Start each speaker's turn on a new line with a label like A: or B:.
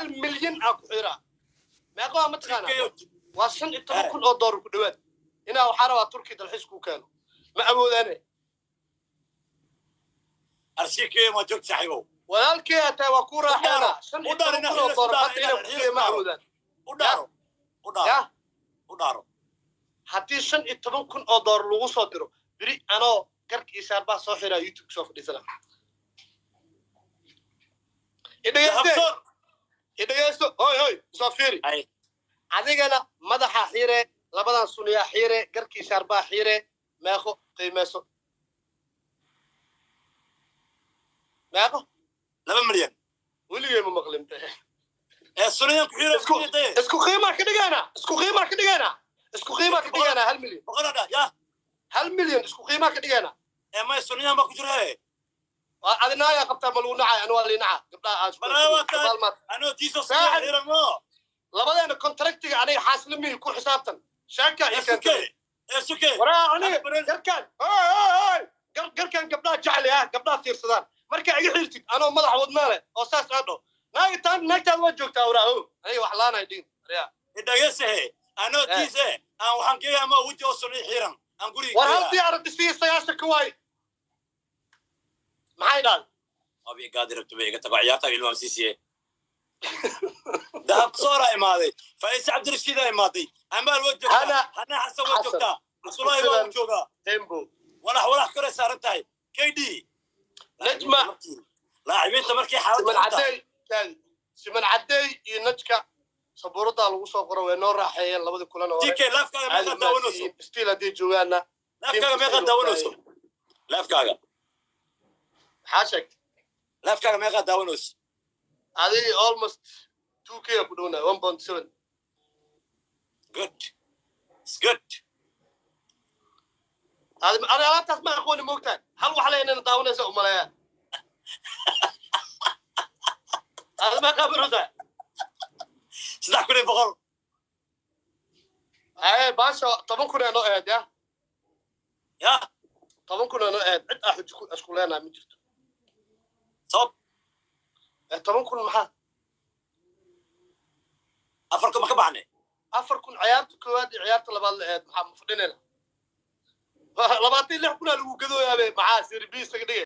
A: 1 milyan aa ku xiraa. Meeqa waa mataqaanaa? Waa $15,000 ku dhawaad. Inaa waxaa rabaa Turki dalxiis kuu keeno, ma awoodaane.
B: Arsiikeyo ma joogta, saaxiibow?
A: Walaalkii ataa waa ku raaxeena. $15,000 hadda inay kusiiya ma awoodaan.
B: U dhaaro, u dhaaro.
A: Ya.
B: U dhaaro.
A: Haddii $15,000 lagu soo diro beri, anoo garka iyo shaarbaa soo xiraa, YouTube soo fadhiisana. Idhegeyste.
B: Habsoor.
A: Idhegeysto, hoy hoy, soo fiiri.
B: Ay.
A: Adigana madaxa xiire, labadan suniyaa xiire, garkii shaarbaa xiire. Meeqo qiimeyso? Meeqo?
B: 2 milyan.
A: Weligay ma maqlin.
B: Ee suniyan ku xiiro.
A: Isku qiimaa ka dhigaynaa, isku qiimaa ka dhigaynaa, isku qiimaa ka dhigaynaa, 1 milyan.
B: Boqoladha ya.
A: 1 milyan isku qiimaa ka dhigaynaa.
B: Ee may, suniyan baa ku jira he.
A: Waa adinaayaa qabtaa, ma lagu nacay? Anu waa lii naca gabdhaha aad.
B: Baraa waa tahay. Anoo tiisoo suniyan xiiran mo.
A: Labadeena contractiga aniga xaaslamihi ku xisaabtan sheeka
B: ee
A: ii keentay.
B: Suke, ee suke.
A: Waraa aniga garkaan, hoy hoy hoy, garkaan gabdhaha jecel ah, gabdhaha fiirsadaan. Markaa iga xirtid anoo madax wadnaa leh oo saas aa dhaho, naagi taan naagtaada waa joogtaa. Waraa ho, aniga wax laanay dhigin aryaa.
B: Idhageese he, anoo tiise aan waxaan geeyaa ma weji oo suniya xiiran aan guriga.
A: War hal diyaarad isiiya, 90-ka waay. Maxay dhahday?
B: Abi gaadi rabto ba iga tago, ciyaarta ilmaam siisiye. Dahab soora imaaday, Faiz Cabdirashiid imaaday, Amaal waa joogtaa. Hana Xasan waa
A: Xasan.
B: joogtaa, Cabdullaahi waa
A: Sidan.
B: joogaa.
A: Tembo.
B: Walax walax kore saaran tahay KD.
A: Najma.
B: Laacibiinta markay xaaladda
A: Siman
B: xun tahay.
A: Cadey taagi, Siman Cadey iyo Najka sabuuradaa lagu soo qoro, way noo raaxeeyeen labadii kulan hore.
B: TK, laafkaaga meeqa daawanayso?
A: Still hadday joogaana.
B: Laafkaaga meeqa daawanayso? Laafkaaga.
A: Maxaa sheegtay?
B: Laafkaaga meeqa daawanayso?
A: Adii almost 2K ku dhownahay, 1.7.
B: Good. It's good.
A: Adi alaabtaas ma aqooni, moogtahay? Hal wax leynana daawanaysa umaleeya. Adi ma qabirusa?
B: 3100.
A: Haye, baasha 10,000 ee noo eed ya.
B: Ya.
A: 10,000 ee noo eed, cid aa xujo isku leenahay ma jirto.
B: Sabab?
A: Ee 10,000 maxaa?
B: 4,000 ma ka baxnay?
A: 4,000 ciyaarta koowaad iyo ciyaarta labaad la eed. Maxaa ma fadhinayna? 26,000 aa lagu gadooyaabe. Maxaa sirbi isaga dhigay?